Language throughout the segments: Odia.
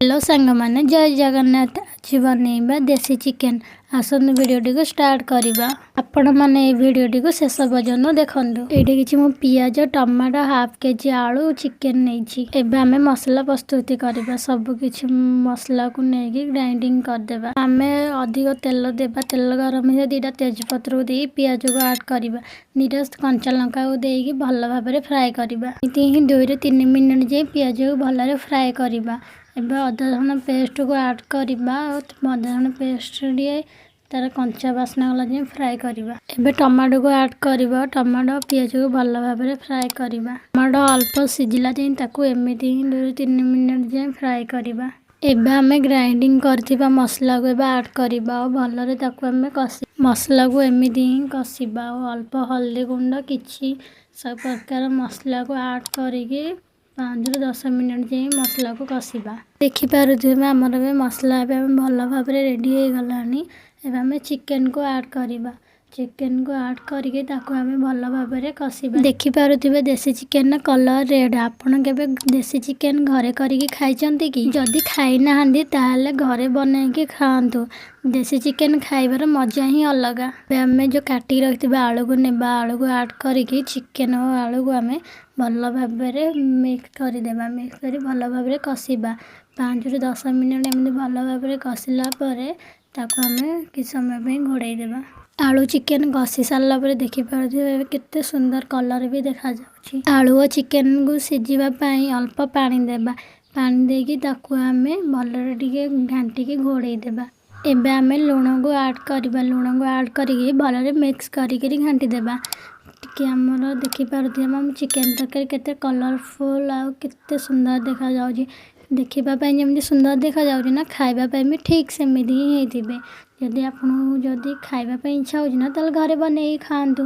ହ୍ୟାଲୋ ସାଙ୍ଗମାନେ, ଜୟ ଜଗନ୍ନାଥ। ଆଜି ବନେଇବା ଦେଶୀ ଚିକେନ୍। ଆସନ୍ତୁ, ଭିଡ଼ିଓଟିକୁ ଷ୍ଟାର୍ଟ କରିବା। ଆପଣମାନେ ଏଇ ଭିଡ଼ିଓଟିକୁ ଶେଷ ପର୍ଯ୍ୟନ୍ତ ଦେଖନ୍ତୁ। ଏଇଠି କିଛି ମୁଁ ପିଆଜ, ଟମାଟୋ, ହାଫ୍ କେଜି ଆଳୁ, ଚିକେନ୍ ନେଇଛି। ଏବେ ଆମେ ମସଲା ପ୍ରସ୍ତୁତି କରିବା। ସବୁ କିଛି ମସଲାକୁ ନେଇକି ଗ୍ରାଇଣ୍ଡିଙ୍ଗ କରିଦେବା। ଆମେ ଅଧିକ ତେଲ ଦେବା। ତେଲ ଗରମ ହେଲେ ଦୁଇଟା ତେଜପତ୍ରକୁ ଦେଇ ପିଆଜକୁ ଆଡ଼୍ କରିବା। ଦୁଇଟା କଞ୍ଚା ଲଙ୍କାକୁ ଦେଇକି ଭଲ ଭାବରେ ଫ୍ରାଏ କରିବା। ଏମିତି ହିଁ 2ରୁ 3 ମିନିଟ୍ ଯାଇ ପିଆଜକୁ ଭଲରେ ଫ୍ରାଏ କରିବା। ଏବେ ଅଦା ରସୁଣ ପେଷ୍ଟକୁ ଆଡ଼୍ କରିବା ଆଉ ଅଦା ରସୁଣ ପେଷ୍ଟ ଟିକେ ତାର କଞ୍ଚା ବାସ୍ନା ଗଲା ଯାଏଁ ଫ୍ରାଏ କରିବା। ଏବେ ଟମାଟୋକୁ ଆଡ଼୍ କରିବା। ଟମାଟୋ ପିଆଜକୁ ଭଲ ଭାବରେ ଫ୍ରାଏ କରିବା। ଟମାଟୋ ଅଳ୍ପ ସିଝିଲା ଯାଏଁ ତାକୁ ଏମିତି ହିଁ 2ରୁ 3 ମିନିଟ୍ ଯାଏଁ ଫ୍ରାଏ କରିବା। ଏବେ ଆମେ ଗ୍ରାଇଣ୍ଡିଙ୍ଗ କରିଥିବା ମସଲାକୁ ଏବେ ଆଡ଼୍ କରିବା ଆଉ ଭଲରେ ତାକୁ ଆମେ କଷି ମସଲାକୁ ଏମିତି ହିଁ କଷିବା ଆଉ ଅଳ୍ପ ହଳଦୀ ଗୁଣ୍ଡ, କିଛି ସବୁ ପ୍ରକାର ମସଲାକୁ ଆଡ଼୍ କରିକି 5ରୁ 10 ମିନିଟ୍ ଯାଏଁ ମସଲାକୁ କଷିବା। ଦେଖିପାରୁଥିବେ, ଆମର ଏବେ ମସଲା ଏବେ ଆମେ ଭଲ ଭାବରେ ରେଡ଼ି ହେଇଗଲାଣି। ଏବେ ଆମେ ଚିକେନକୁ ଆଡ଼୍ କରିବା। ଚିକେନକୁ ଆଡ଼୍ କରିକି ତାକୁ ଆମେ ଭଲ ଭାବରେ କଷିବା। ଦେଖିପାରୁଥିବେ, ଦେଶୀ ଚିକେନର କଲର୍ ରେଡ଼୍। ଆପଣ କେବେ ଦେଶୀ ଚିକେନ ଘରେ କରିକି ଖାଇଛନ୍ତି କି? ଯଦି ଖାଇନାହାନ୍ତି, ତାହେଲେ ଘରେ ବନେଇକି ଖାଆନ୍ତୁ। ଦେଶୀ ଚିକେନ ଖାଇବାର ମଜା ହିଁ ଅଲଗା। ଏବେ ଆମେ ଯେଉଁ କାଟିକି ରଖିଥିବା ଆଳୁକୁ ନେବା। ଆଳୁକୁ ଆଡ଼୍ କରିକି ଚିକେନ ଓ ଆଳୁକୁ ଆମେ ଭଲ ଭାବରେ ମିକ୍ସ କରିଦେବା। ମିକ୍ସ କରି ଭଲ ଭାବରେ କଷିବା। 5ରୁ 10 ମିନିଟ୍ ଏମିତି ଭଲ ଭାବରେ କଷିଲା ପରେ ତାକୁ ଆମେ କିଛି ସମୟ ପାଇଁ ଘୋଡ଼େଇ ଦେବା। ଆଳୁ ଚିକେନ କଷି ସାରିଲା ପରେ ଦେଖିପାରୁଥିବେ, ଏବେ କେତେ ସୁନ୍ଦର କଲର୍ ବି ଦେଖାଯାଉଛି। ଆଳୁ ଓ ଚିକେନକୁ ସିଝିବା ପାଇଁ ଅଳ୍ପ ପାଣି ଦେବା। ପାଣି ଦେଇକି ତାକୁ ଆମେ ଭଲରେ ଟିକେ ଘାଣ୍ଟିକି ଘୋଡ଼େଇ ଦେବା। ଏବେ ଆମେ ଲୁଣକୁ ଆଡ଼୍ କରିବା। ଲୁଣକୁ ଆଡ଼୍ କରିକି ଭଲରେ ମିକ୍ସ କରିକିରି ଘାଣ୍ଟି ଦେବା ଟିକେ। ଆମର ଦେଖିପାରୁଥିବେ, ଆମ ଚିକେନ ତରକାରୀ କେତେ କଲରଫୁଲ୍ ଆଉ କେତେ ସୁନ୍ଦର ଦେଖାଯାଉଛି। ଦେଖିବା ପାଇଁ ଯେମିତି ସୁନ୍ଦର ଦେଖାଯାଉଛି ନା, ଖାଇବା ପାଇଁ ବି ଠିକ୍ ସେମିତି ହିଁ ହେଇଥିବେ। ଯଦି ଆପଣଙ୍କୁ ଯଦି ଖାଇବା ପାଇଁ ଇଚ୍ଛା ହେଉଛି ନା, ତାହେଲେ ଘରେ ବନେଇକି ଖାଆନ୍ତୁ।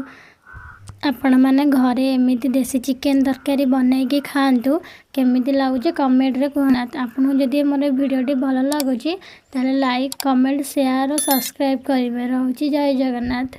ଆପଣମାନେ ଘରେ ଏମିତି ଦେଶୀ ଚିକେନ ତରକାରୀ ବନେଇକି ଖାଆନ୍ତୁ। କେମିତି ଲାଗୁଛି କମେଣ୍ଟରେ କୁହନ୍ତୁ। ଆପଣଙ୍କୁ ଯଦି ମୋର ଭିଡ଼ିଓଟି ଭଲ ଲାଗୁଛି, ତାହେଲେ ଲାଇକ୍, କମେଣ୍ଟ, ସେୟାର ଓ ସବସ୍କ୍ରାଇବ୍ କରିବେ। ରହୁଛି, ଜୟ ଜଗନ୍ନାଥ।